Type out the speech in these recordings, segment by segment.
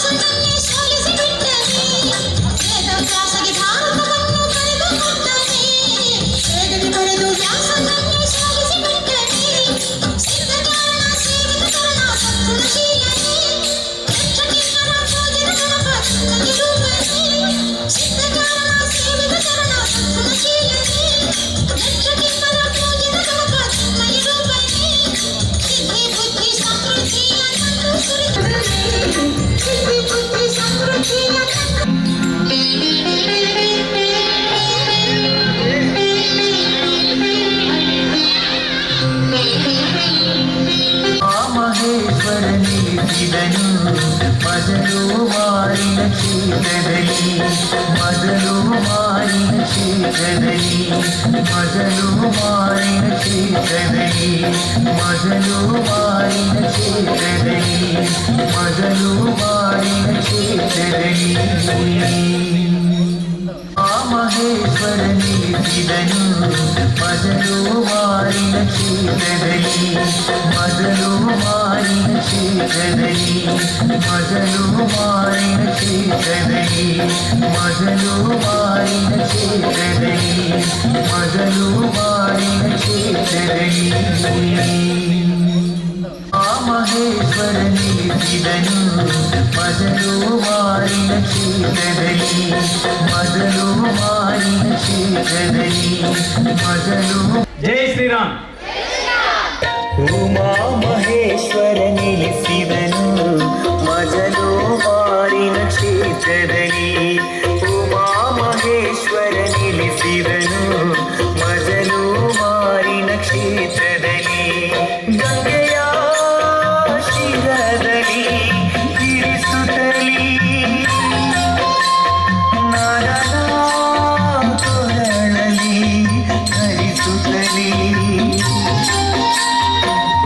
ಸುತನ್ನೇ ಸೋಲಿಸಿಬಿಟ್ಟನೆ. ವೇದವ್ಯಾಸಗೆ ಭಾರತವನ್ನು ಬರೆದುಕೊಟ್ಟನೆ. ವೇದದಿ ಬರೆದು ವ್ಯಾಸನನ್ನೇ ಸೋಲಿಸಿಬಿಟ್ಟನೆ. ಸಿದ್ಧಚಾರಣ ಸೇವಿತ ಚರಣ ಸದ್ಗುಣಶೀಲನೇ. ಯಕ್ಷಕಿನ್ನರ ಪೂಜಿತ ಗಣಪ ಚಿನ್ಮಯ ರೂಪನೇ. ಸಿದ್ಧಚಾರಣ ಸೇವಿತ ಚರಣ ಸದ್ಗುಣಶೀಲನೇ. ಯಕ್ಷಕಿನ್ನರ ಪೂಜಿತ ಗಣಪ ಚಿನ್ಮಯ ರೂಪನೇ. ಸಿದ್ಧಿ ಬುದ್ಧಿ ಸಮೃದ್ಧಿಯ ತಂದು ಸುರಿಸುತ್ತನೆ. ಸಿದ್ಧಿ ಬುದ್ಧಿ ಸಮೃದ್ಧಿಯ ತಂದು. ಮಹೇಶ್ವರ ನಿಲ್ಲಿಸಿದನು ಮಜಲು ಮಾರಿನ ಕ್ಷೇತ್ರದಲ್ಲಿ, ಮಜಲು ಮಾರಿನ ಕ್ಷೇತ್ರದಲ್ಲಿ, ಮಜಲು ಮಾರಿನ ಕ್ಷೇತ್ರದಲ್ಲಿ, ಮಜಲು ಮಾರಿನ ಕ್ಷೇತ್ರದಲ್ಲಿ, ಮಜಲು ಮಾರಿನ ಕ್ಷೇತ್ರದಲ್ಲಿ. ಮಹೇಶ್ವರ ನಿಲ್ಲಿಸಿದನು ಮಜಲು ಮಾರಿನ ಕ್ಷೇತ್ರದಲ್ಲಿ, ಮಜಲು ಮಾರಿನ ಕ್ಷೇತ್ರದಲ್ಲಿ, ಮಜಲು ಮಾರಿನ ಕ್ಷೇತ್ರದಲ್ಲಿ, ಮಜಲು ಮಾರಿನ ಕ್ಷೇತ್ರದಲ್ಲಿ, ಮಜಲು ಮಾರಿನ ಕ್ಷೇತ್ರದಲ್ಲಿ. ಮಹೇಶ್ವರ ನಿಲ್ಲಿಸಿದನು ಮಜಲು ಮಾರಿನ ಕ್ಷೇತ್ರದಲ್ಲಿ, ಮಜಲು ಮಾರಿನ ಕ್ಷೇತ್ರದಲ್ಲಿ, ಮಜಲು. ಜೈ ಶ್ರೀರಾಮ್. ಉಮಾ ಮಹೇಶ್ವರ ನಿಲ್ಲಿಸಿದನು ಮಜಲು ಮಾರಿನ ಕ್ಷೇತ್ರದಲ್ಲಿ, ಉಮಾ ಮಹೇಶ್ವರ ನಿಲ್ಲಿಸಿದನು ಮಜಲು ಮಾರಿನ ಕ್ಷೇತ್ರದಲ್ಲಿ. ಗಂಗೆಯ ಶಿರದಲ್ಲಿ ಇರಿಸುತ್ತಲಿ, ನಾರನ ಕೊರಳಲ್ಲಿ ಧರಿಸುತ್ತಲಿ.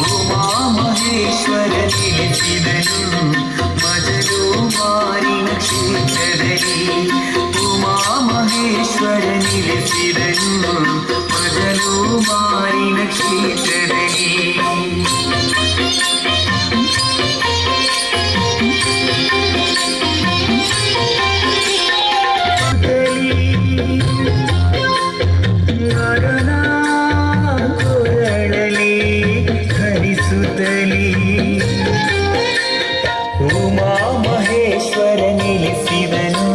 ಉಮಾ ಮಹೇಶ್ವರ ನಿಲ್ಲಿಸಿದನು ಮಜಲು ಮಾರಿನ ಕ್ಷೇತ್ರದಲ್ಲಿ, ಉಮಾ ಮಹೇಶ್ವರ ನಿಲ್ಲಿಸಿದನು ಮಜಲು ಮಾರಿನ ಕ್ಷೇತ್ರದಲ್ಲಿ. ನರನ ಕೊರಳಲಿ ಧರಿಸುತ್ತಲಿ. ಉಮಾ ಮಹೇಶ್ವರ ನಿಲ್ಲಿಸಿದನು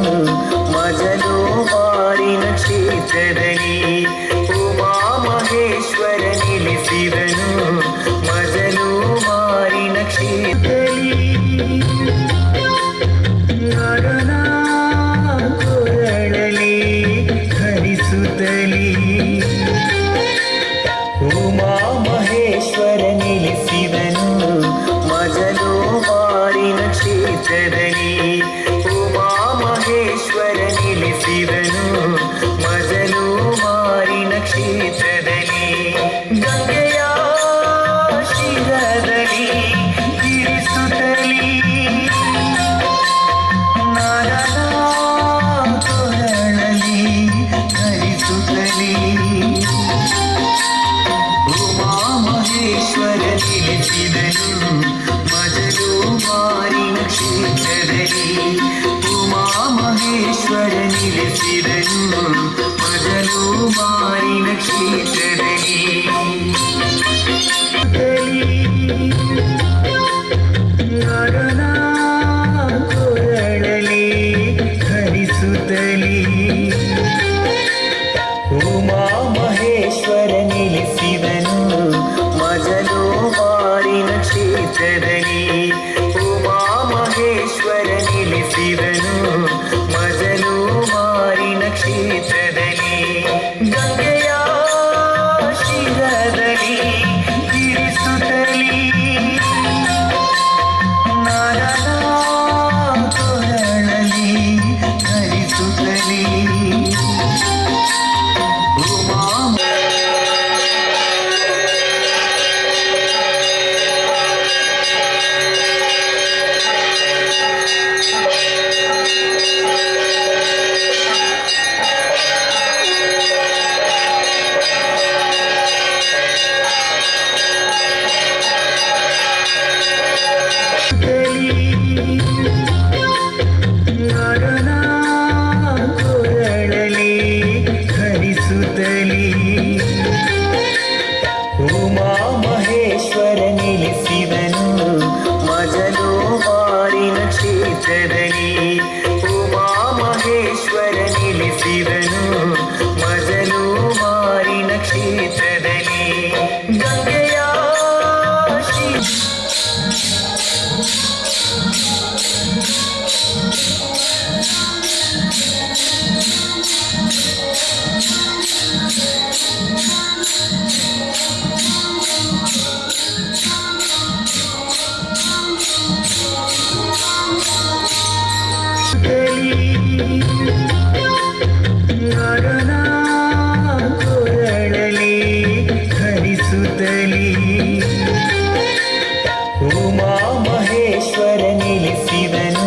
ಮಜಲು ಮಾರಿನ ಕ್ಷೇತ್ರದಲ್ಲಿ, ಉಮಾ ಮಹೇಶ್ವರ ನಿಲ್ಲಿಸಿದನು ಮಜಲು ಮಾರಿನ ಕ್ಷೇತ್ರದಲ್ಲಿ. ನರನ ಕೊರಳಲಿ ಧರಿಸುತ್ತಲಿ. ಉಮಾ ಮಹೇಶ್ವರ ನಿಲ್ಲಿಸಿದನು ಮಜಲು ಮಾರಿನ ಕ್ಷೇತ್ರದಲ್ಲಿ, ಉಮಾ ಮಹೇಶ್ವರ ನಿಲ್ಲಿಸಿದನು ಮಜಲು ಮಾರಿನ ಕ್ಷೇತ್ರದಲ್ಲಿ. ಗಂಗೆಯ ಶಿರದಲ್ಲಿ ಇರಿಸುತ್ತಲಿ, ನಾರನ ಕೊರಳಲಿ ಧರಿಸುತ್ತಲಿ. ಉಮಾ ಮಹೇಶ್ವರ ನಿಲ್ಲಿಸಿದನು ಮಜಲು ಮಾರಿನ ಕ್ಷೇತ್ರದಲ್ಲಿ, ಉಮಾ ಮಹೇಶ್ವರ ನಿಲ್ಲಿಸಿದನು ಮಜಲು ಮಾರಿನ ಕ್ಷೇತ್ರದಲ್ಲಿ. ಕ್ಷೇತ್ರದಲ್ಲಿ ಉಮಾ ಮಹೇಶ್ವರ ನಿಲ್ಲಿಸಿದನು ಮಜಲು ಮಾರಿನ ಕ್ಷೇತ್ರದಲ್ಲಿ. ಗಂಗೆಯ ಶಿರದಲ್ಲಿ ಇರಿಸುತ್ತಲೀ, ನಾರನ ಕೊರಳಲಿ ಧರಿಸುತ್ತಲೀ ಉಮಾ. ನರನ ಕೊರಳಲಿ ಧರಿಸುತ್ತಲೀ ಉಮಾ ಮಹೇಶ್ವರ ನಿಲ್ಲಿಸಿದನು ಮಜಲು ಮಾರಿನ ಕ್ಷೇತ್ರದಲ್ಲಿ. ಉಮಾ ಮಹೇಶ್ವರ ನಿಲ್ಲಿಸಿದನು ಮಜಲು ಮಾರಿನ ಕ್ಷೇತ್ರದಲ್ಲಿ. ಗಂಗೆಯ she ನರನ ಕೊರಳಲಿ ಧರಿಸುತ್ತಲೀ ಉಮಾ ಮಹೇಶ್ವರ ನಿಲ್ಲಿಸಿದನು.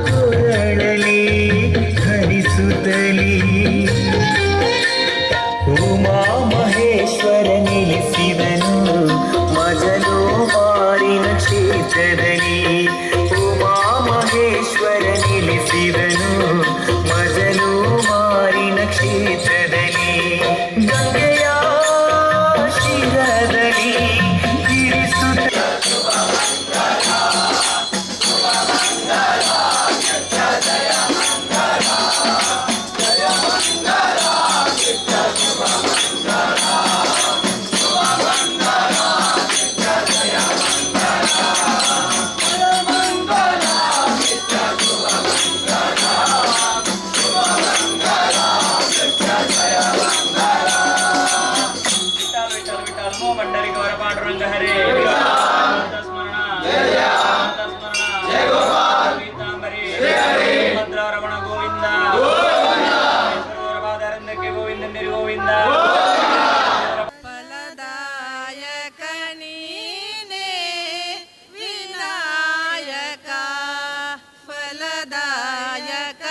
ಕೊರಳಲಿ ಹರಿಸುತ್ತಲೇ ಉಮಾ ಮಹೇಶ್ವರ ನಿಲ್ಲಿಸಿದನು ಮಜಲು ಮಾರಿನ ಕ್ಷೇತ್ರದಲ್ಲಿ. ಉಮಾ ಮಹೇಶ್ವರ ನಿಲ್ಲಿಸಿದನು ಮಜಲು ಮಾರಿನ ಕ್ಷೇತ್ರದಲ್ಲಿ. ಗಂಗೆಯ ಶಿರದಲ್ಲಿ ಇರಿಸುತ್ತ ವಿಠಲ್ ವಿಠಲ್ ವಿಠಲ್ ಮೋ ಭಂಡಾರಿ ಗೌರ ಪಾಂಡುರಂಗ ಹರೇ. ಸ್ಮರಣ ಸ್ಮರಣ ಜಯ ಗೋಪಾಲ್ ಪೀತಾಂಬರಿ ಭದ್ರಾರಮಣ ಗೋವಿಂದ ಪಾದಾರಂದಕ್ಕೆ ಗೋವಿಂದ ಗೋವಿಂದ. ಫಲದಾಯಕ ನೀನೇ ವಿನಾಯಕ, ಫಲದಾಯಕ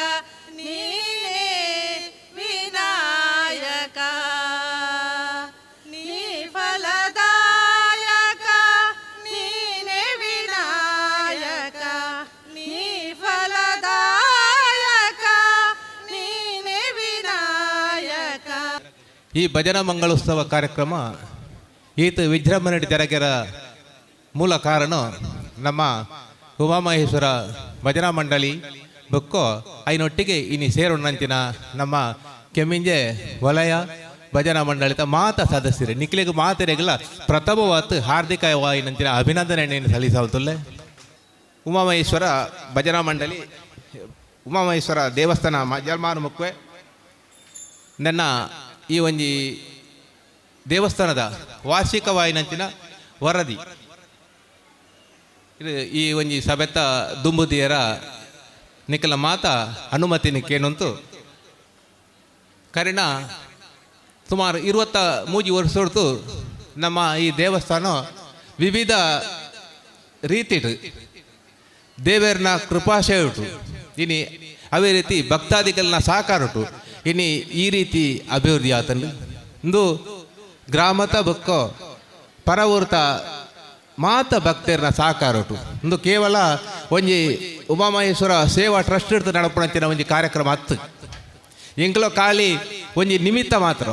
ನೀನೇ ವಿನಾಯಕ, ನೀ ಫಲದಾಯಕ ನೀನೇ ವಿನಾಯಕ, ನೀ ಫಲದಾಯಕ ನೀನೇ ವಿನಾಯಕ. ಈ ಭಜನಾ ಮಂಗಳೋತ್ಸವ ಕಾರ್ಯಕ್ರಮ ಈತ ವಿಜೃಂಭಣೆ ಜರಗೆರ ಮೂಲ ಕಾರಣ ನಮ್ಮ ಉಮಾಮಹೇಶ್ವರ ಭಜನಾ ಮಂಡಳಿ ಬೊಕ್ಕೋ ಐನೊಟ್ಟಿಗೆ ಇನಿ ಸೇರುಣ್ಣಂಚಿನ ನಮ್ಮ ಕೆಮ್ಮಿಂಜೆ ವಲಯ ಭಜನಾ ಮಂಡಳಿತ ಮಾತ ಸದಸ್ಯರು ನಿಕ್ಲಿಗೆ ಮಾತೆರೆಗಲ ಪ್ರಥಮವಾತ್ ಹಾರ್ದಿಕವಾಯಿನಂಚಿನ ಅಭಿನಂದನೆಯನ್ನು ಸಲ್ಲಿಸುತ್ತಲೇ ಉಮಾಮಹೇಶ್ವರ ಭಜನಾ ಮಂಡಳಿ ಉಮಾಮಹೇಶ್ವರ ದೇವಸ್ಥಾನ ಮಜಲ್ಮಾನು ಮುಕ್ವೆ ನನ್ನ ಈ ಒಂಜಿ ದೇವಸ್ಥಾನದ ವಾರ್ಷಿಕವಾಯಿನಂಚಿನ ವರದಿ ಇದು ಈ ಒಂಜಿ ಸಭೆತ ದುಂಬುದಿಯರ ನಿಖಲ ಮಾತ ಅನುಮತಿ ಕೇನುಂತು. ಕರಿಣ ಸುಮಾರು 23 ವರ್ಷ ನಮ್ಮ ಈ ದೇವಸ್ಥಾನ ವಿವಿಧ ರೀತಿಡು ದೇವರನ ಕೃಪಾಶಯ ಉಂಟು, ಇನಿ ಅದೇ ರೀತಿ ಭಕ್ತಾದಿಗಳನ್ನ ಸಹಕಾರ ಉಂಟು, ಇನಿ ಈ ರೀತಿ ಅಭಿವೃದ್ಧಿ ಆತಂಡು. ಇಂದು ಗ್ರಾಮದ ಬೊಕ್ಕೋ ಪರವೂರ್ತ ಮಾತ ಭಕ್ತರನ ಸಹಕಾರ ಉಂಟು. ಇಂದು ಕೇವಲ ಒಂಜಿ ಉಮಾಮಹೇಶ್ವರ ಸೇವಾ ಟ್ರಸ್ಟ್ ಇಡ್ತು ನಡಪುಣಂಚಿನ ಒಂಜಿ ಕಾರ್ಯಕ್ರಮ ಹತ್ತು ಎಂಕ್ಲೋ ಖಾಲಿ ಒಂಜಿ ನಿಮಿತ್ತ ಮಾತ್ರ.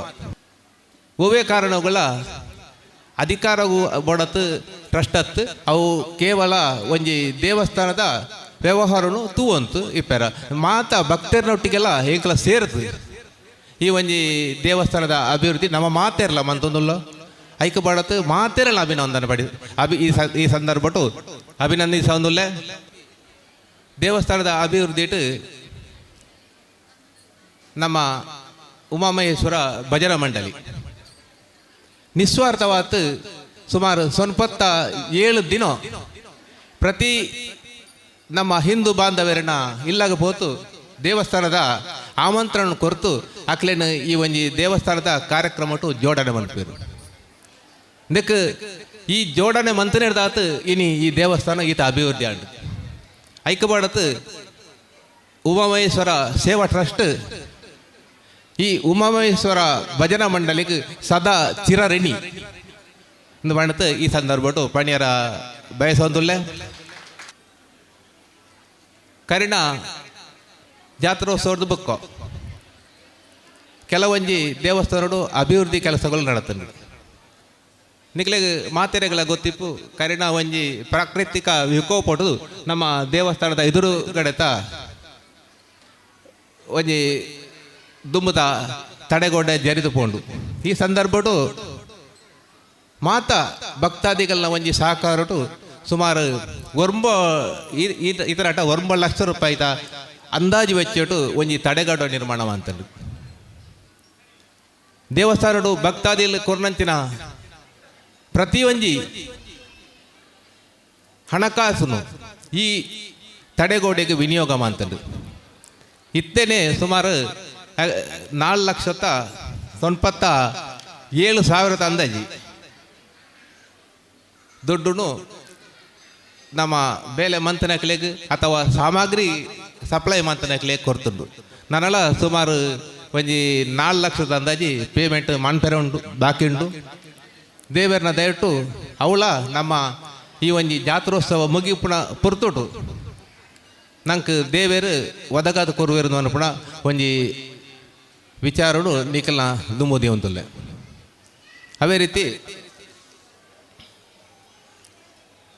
ಒವ್ವೇ ಕಾರಣಗಳ ಅಧಿಕಾರವು ಬಡತು ಟ್ರಸ್ಟ್ ಅತ್ತು ಅವು ಕೇವಲ ಒಂಜಿ ದೇವಸ್ಥಾನದ ವ್ಯವಹಾರನು ತೂವಂತು ಇಪ್ಪೆರ ಮಾತ ಭಕ್ತರನೊಟ್ಟಿಗೆಲ್ಲ ಎಂಕ್ಲ ಸೇರ್ತು ಈ ಒಂಜಿ ದೇವಸ್ಥಾನದ ಅಭಿವೃದ್ಧಿ ನಮ್ಮ ಮಾತೇರಲ್ಲ ಮಂತೊಂದುಲ್ಲ ಐಕ ಬಡತು ಮಾತೇರಲ್ಲ ಅಭಿನಂದನೆ ಪಡಿ ಅಭಿ ಈ ಈ ಸಂದರ್ಭಟು ಅಭಿನಂದಿಸೊಂದುಲ್ಲೆ. ದೇವಸ್ಥಾನದ ಅಭಿವೃದ್ಧಿ ನಮ್ಮ ಉಮಾಮಹೇಶ್ವರ ಭಜನಾ ಮಂಡಳಿ ನಿಸ್ವಾರ್ಥವಾದ ಸುಮಾರು 47 ದಿನ ಪ್ರತಿ ನಮ್ಮ ಹಿಂದೂ ಬಾಂಧವರನ್ನ ಇಲ್ಲಾಗ ಪೋತು ದೇವಸ್ಥಾನದ ಆಮಂತ್ರಣ ಕೊರ್ತು ಅಕ್ಲೇನು ಈ ಒಂಜಿ ದೇವಸ್ಥಾನದ ಕಾರ್ಯಕ್ರಮಟು ಜೋಡಣೆ ಮನ್ಪೇರು. ಇದಕ್ಕೆ ಈ ಜೋಡಣೆ ಮಂತನೇರ್ದಾತು ಇನಿ ಈ ದೇವಸ್ಥಾನ ಈತ ಅಭಿವೃದ್ಧಿ ಆಂಡ್. ಐಕಬಾಡತ್ ಉಮಾಮಹೇಶ್ವರ ಸೇವಾ ಟ್ರಸ್ಟ್ ಈ ಉಮಾಮಹೇಶ್ವರ ಭಜನಾ ಮಂಡಳಿಗೆ ಸದಾ ಚಿರಋಣಿ ಇಂದು ಪಂಡತ್ ಈ ಸಂದರ್ಭಟು ಪಣಿಯರ ಬಯಸೊಂದುಲ್ಲೆ. ಕರಿಣ ಜಾತ್ರೋತ್ಸವದ ಬುಕ್ಕೋ ಕೆಲವೊಂಜಿ ದೇವಸ್ಥಾನಡು ಅಭಿವೃದ್ಧಿ ಕೆಲಸಗಳು ನಡತಂಡು. ನಿಕ್ಲೆಗ್ ಮಾತೆರೆಗಳ ಗೊತ್ತಿಪ್ಪು, ಕರಿಣ ಒಂಜಿ ಪ್ರಾಕೃತಿಕ ವಿಕೋಪಡು ನಮ್ಮ ದೇವಸ್ಥಾನದ ಎದುರುಗಡೆತ ಒಂಜಿ ದುಂಬುದ ತಡೆಗೋಡೆ ಜರಿದು ಪೋಂಡು. ಈ ಸಂದರ್ಭಡು ಮಾತ ಭಕ್ತಾದಿಗಳನ್ನ ಒಂಜಿ ಸಹಕಾರಟು ಸುಮಾರು ಒರ್ಂಬ ಇತರಾಟ 9 ಲಕ್ಷ ರೂಪಾಯಿದ ಅಂದಾಜು ವೆಚ್ಚಟು ಒಂಜಿ ತಡೆಗಡ ನಿರ್ಮಾಣ ಅಂತಂದು. ದೇವಸ್ಥಾನಡು ಭಕ್ತಾದಿಗಳು ಕೊರ್ನಂಚಿನ ಪ್ರತಿಯೊಂಜಿ ಹಣಕಾಸುನು ಈ ತಡೆಗೋಡೆಗೆ ವಿನಿಯೋಗ ಮಾಡ್ತಂಡು. ಇತ್ತೇನೆ ಸುಮಾರು 4,97,000 ಅಂದಾಜಿ ದುಡ್ಡುನು ನಮ್ಮ ಬೇಲೆ ಮಂತನಕ್ಲೆಗ್ ಅಥವಾ ಸಾಮಗ್ರಿ ಸಪ್ಲೈ ಮಂತನಕ್ಲೆಗ್ ಕೊರ್ತುಂಡು. ನನಲ ಸುಮಾರು ಒಂಜಿ 4 ಲಕ್ಷದ ಅಂದಾಜಿ ಪೇಮೆಂಟ್ ಮನ್ಪೆರೆ ಉಂಡು, ಬಾಕಿ ಉಂಡು. ದೇವರನ್ನ ದಯವಿಟ್ಟು ಅವಳ ನಮ್ಮ ಈ ಒಂಜಿ ಜಾತ್ರೋತ್ಸವ ಮುಗಿಪುಣ ಪುರ್ತುಟು ನಂಗೆ ದೇವೇರು ಒದಗಾದ ಕೊರುವೇರು ಅನ್ಪುಣ ಒಂಜಿ ವಿಚಾರಡು ನಿಕಲ್ನ ದುಮ್ಮುದಿ ಅಂತಲ್ಲೇ. ಅದೇ ರೀತಿ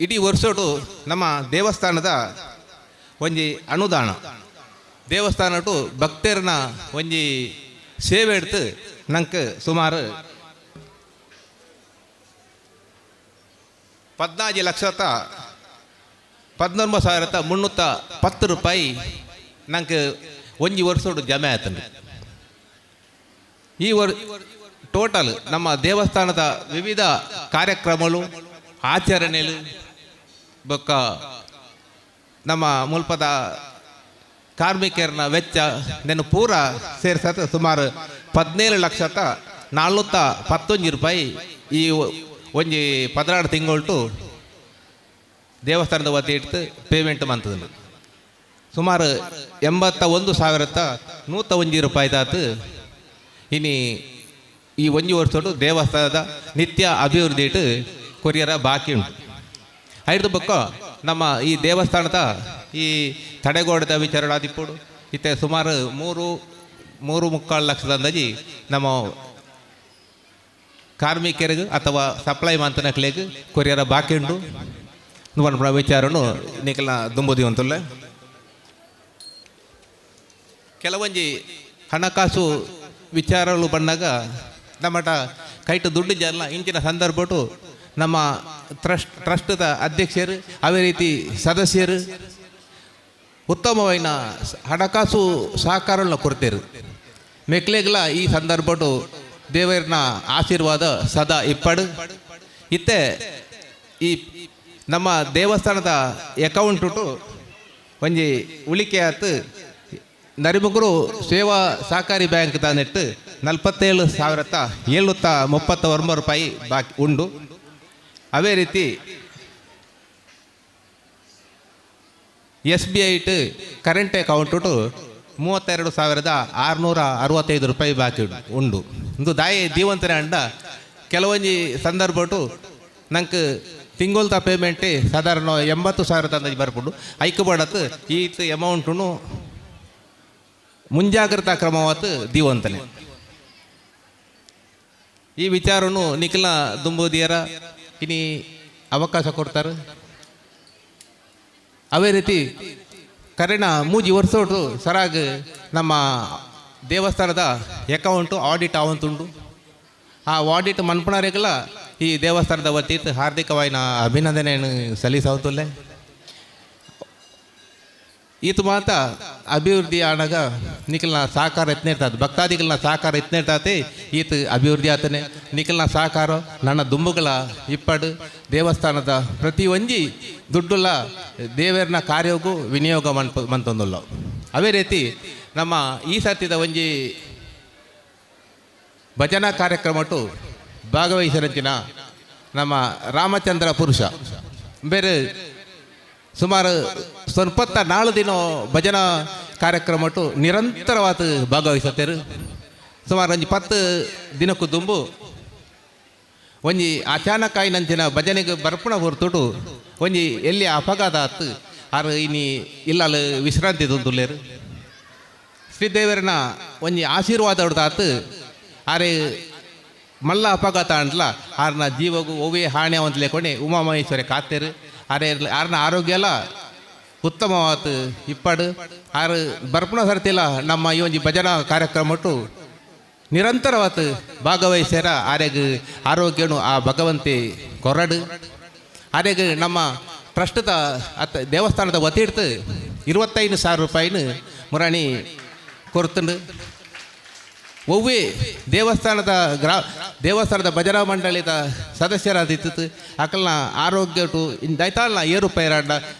ಇಡೀ ವರ್ಷಡು ನಮ್ಮ ದೇವಸ್ಥಾನದ ಒಂಜಿ ಅನುದಾನ ದೇವಸ್ಥಾನಟು ಭಕ್ತರನ್ನ ಒಂಜಿ ಸೇವೆ எடுத்து ನಂಗೆ ಸುಮಾರು 14,19,310 ರೂಪಾಯಿ ನಂಗೆ ಒಂಜಿ ವರ್ಷಡು ಜಮೆ ಆಯ್ತು. ಈ ಟೋಟಲ್ ನಮ್ಮ ದೇವಸ್ಥಾನದ ವಿವಿಧ ಕಾರ್ಯಕ್ರಮಗಳು ಆಚರಣೆಗಳು ಬೊಕ್ಕ ನಮ್ಮ ಮುಲ್ಪದ ಕಾರ್ಮಿಕರನ್ನ ವೆಚ್ಚ ನೆನ್ನು ಪೂರ ಸೇರ್ಸತ್ತ ಸುಮಾರು 17,00,411 ರೂಪಾಯಿ ಈ ಒಂಜಿ 16 ತಿಂಗಳ್ಟು ದೇವಸ್ಥಾನದ ವತಿ ಇಟ್ಟು ಪೇಮೆಂಟ್ ಮಂತದ ಸುಮಾರು 81,101 ರೂಪಾಯಿ ತಾತು. ಇನಿ ಈ ಒಂಜಿ ವರ್ಷಡು ದೇವಸ್ಥಾನದ ನಿತ್ಯ ಅಭಿವೃದ್ಧಿ ಇಟ್ಟು ಕೊರಿಯರ ಬಾಕಿ ಉಂಟು. ಐದು ಬೊಕ್ಕ ನಮ್ಮ ಈ ದೇವಸ್ಥಾನದ ಈ ತಡೆಗೋಡೆದ ವಿಚಾರಣಾದಿಪ್ಪುಡು ಇತ್ತೆ ಸುಮಾರು 3.75 ಲಕ್ಷದ ಅಂದಾಜಿ ನಮ್ಮ ಕಾರ್ಮಿಕರಿಗೆ ಅಥವಾ ಸಪ್ಲೈ ಮಂತನಕ್ಲೆಗ್ ಕೊರಿಯರ ಬಾಕಿ ಉಂಟು. ವಿಚಾರನು ನಿಕಲ್ನ ದುಂಬುದಿ ಅಂತಲ್ಲ. ಕೆಲವೊಂಜಿ ಹಣಕಾಸು ವಿಚಾರಗಳು ಬಂದಾಗ ನಮ್ಮಟ ಕೈಟು ದುಡ್ಡು ಜಲ್ಲ ಇಂಚಿನ ಸಂದರ್ಭಟು ನಮ್ಮ ಟ್ರಸ್ಟ್ದ ಅಧ್ಯಕ್ಷರು ಅದೇ ರೀತಿ ಸದಸ್ಯರು ಉತ್ತಮವಾದ ಹಣಕಾಸು ಸಹಕಾರವನ್ನು ಕೊಡ್ತೇರು. ಮೆಕ್ಲೆಗ್ಲ ಈ ಸಂದರ್ಭಟು ದೇವರನ್ನ ಆಶೀರ್ವಾದ ಸದಾ ಇಪ್ಪಡು. ಇತ್ತೆ ಈ ನಮ್ಮ ದೇವಸ್ಥಾನದ ಅಕೌಂಟು ಒಂಜಿ ಉಳಿಕೆ ಆತು ನರಿಮುಗುರು ಸೇವಾ ಸಹಕಾರಿ ಬ್ಯಾಂಕ್ ತಾನಿಟ್ಟು 47,739 ರೂಪಾಯಿ ಬಾಕಿ ಉಂಡು. ಅದೇ ರೀತಿ ಎಸ್ ಬಿ ಐಟ್ ಕರೆಂಟ್ ಅಕೌಂಟು 32,665 ರೂಪಾಯಿ ಬಾಕಿ ಉಂಡು. ಇಂದು ದಾಯಿ ದೀವಂತನೆ ಅಂಡ ಕೆಲವೊಂಜಿ ಸಂದರ್ಭಟು ನಂಗೆ ತಿಂಗೊಲ್ತ ಪೇಮೆಂಟ್ ಸಾಧಾರಣ 80,000 ಅಂದಾಜು ಬರ್ಪುಂಡು. ಐಕ್ ಬಡತ್ ಈತ್ ಅಮೌಂಟು ಮುಂಜಾಗ್ರತಾ ಕ್ರಮವಾತು ದೀವಂತನೆ. ಈ ವಿಚಾರನು ನಿಖಿಲ ದುಂಬುದಿಯರ ಇನಿ ಅವಕಾಶ ಕೊಡ್ತಾರೆ. ಅದೇ ರೀತಿ ಕರೆನ ಮೂಜಿ ವರ್ಷೋಟು ಸರಾಗ್ ನಮ್ಮ ದೇವಸ್ಥಾನದ ಅಕೌಂಟು ಆಡಿಟ್ ಆವಂತುಂಡು. ಆ ಆಡಿಟ್ ಮನ್ಪಣರೆಗಲ ಈ ದೇವಸ್ಥಾನದ ವತೀತ್ ಹಾರ್ದಿಕವಾಯಿನ ಅಭಿನಂದನೆಯನ್ನು ಸಲ್ಲಿಸವಂತುಲ್ಲೆ. ಈತ ಮಾತ ಅಭಿವೃದ್ಧಿ ಆನಾಗ ನಿಖಲ್ನ ಸಹಕಾರ ಎತ್ತನೇರ್ತದೆ, ಭಕ್ತಾದಿಗಳನ್ನ ಸಹಕಾರ ಎತ್ತನೇರ್ತದೆ, ಈತ ಅಭಿವೃದ್ಧಿ ಆತನೆ. ನಿಖಲ್ನ ಸಹಕಾರ ನನ್ನ ದುಂಬುಗಳ ಇಪ್ಪಡು ದೇವಸ್ಥಾನದ ಪ್ರತಿ ಒಂಜಿ ದುಡ್ಡುಲ್ಲ ದೇವರನ್ನ ಕಾರ್ಯಕ್ಕೂ ವಿನಿಯೋಗ ಮಂತೊಂದುಲ್ಲ. ಅದೇ ರೀತಿ ನಮ್ಮ ಈ ಸರ್ತಿದ ಒಂಜಿ ಭಜನಾ ಕಾರ್ಯಕ್ರಮಟು ಭಾಗವಹಿಸಿರಂಚಿನ ನಮ್ಮ ರಾಮಚಂದ್ರ ಪುರುಷ ಬೇರೆ ಸುಮಾರು 74 ದಿನ ಭಜನಾ ಕಾರ್ಯಕ್ರಮಟು ನಿರಂತರವಾದ ಭಾಗವಹಿಸುತ್ತೇರು. ಸುಮಾರು ಒಂಜಿ 10 ದಿನಕ್ಕೂ ದುಂಬು ಒಂಜಿ ಅಚಾನಕಾಯಿನಂಚಿನ ಭಜನೆಗೆ ಬರ್ಪುಣ ಹೊರ್ತುಡು ಒಂಜಿ ಎಲ್ಲಿ ಅಪಘಾತ ಆತು ಆರು ಇನಿ ಇಲ್ಲಲ್ ವಿಶ್ರಾಂತಿ ತೊಂದುಲ್ಲೇರು. ಶ್ರೀದೇವರನ ಒಂಜಿ ಆಶೀರ್ವಾದ ಹೊಡ್ದಾತು ಆರೆ ಮಲ್ಲ ಅಪಘಾತ ಅಂಟ್ಲ ಆರ್ನ ಜೀವಗೂ ಒವ್ವೇ ಹಾನಿ ಅವಂತಲೇ ಕೊನೆ ಉಮಾಮಹೇಶ್ವರ ಕಾತೇರು. ಆರೆ ಆರ್ನ ಆರೋಗ್ಯ ಎಲ್ಲ ಉತ್ತಮವಾತು ಇಪ್ಪಾಡು. ಆರು ಬರ್ಪುಣ ಸರ್ತಿಲ್ಲ ನಮ್ಮ ಈ ಒಂಜಿ ಭಜನಾ ಕಾರ್ಯಕ್ರಮಟ್ಟು ನಿರಂತರವಾತು ಭಾಗವಹಿಸ್ಯಾರ. ಆರೆಗ್ ಆರೋಗ್ಯನು ಆ ಭಗವಂತೆ ಕೊರಡು. ಆರೆಗ್ ನಮ್ಮ ಟ್ರಸ್ಟ್ದ ಅತ್ತ ದೇವಸ್ಥಾನದ ವತಿಡ್ತು 25,000 ರೂಪಾಯಿನ ಮುರಾಣಿ ಕೊರ್ತುಂಡು. ಒವ್ವೇ ದೇವಸ್ಥಾನದ ದೇವಸ್ಥಾನದ ಭಜನಾ ಮಂಡಳಿದ ಸದಸ್ಯರಾದಿತ್ತು ಅಕಲ್ನ ಆರೋಗ್ಯಟು ಇಂದೈತಾಲ್ನ ಏರುಪೇರಾಂಡ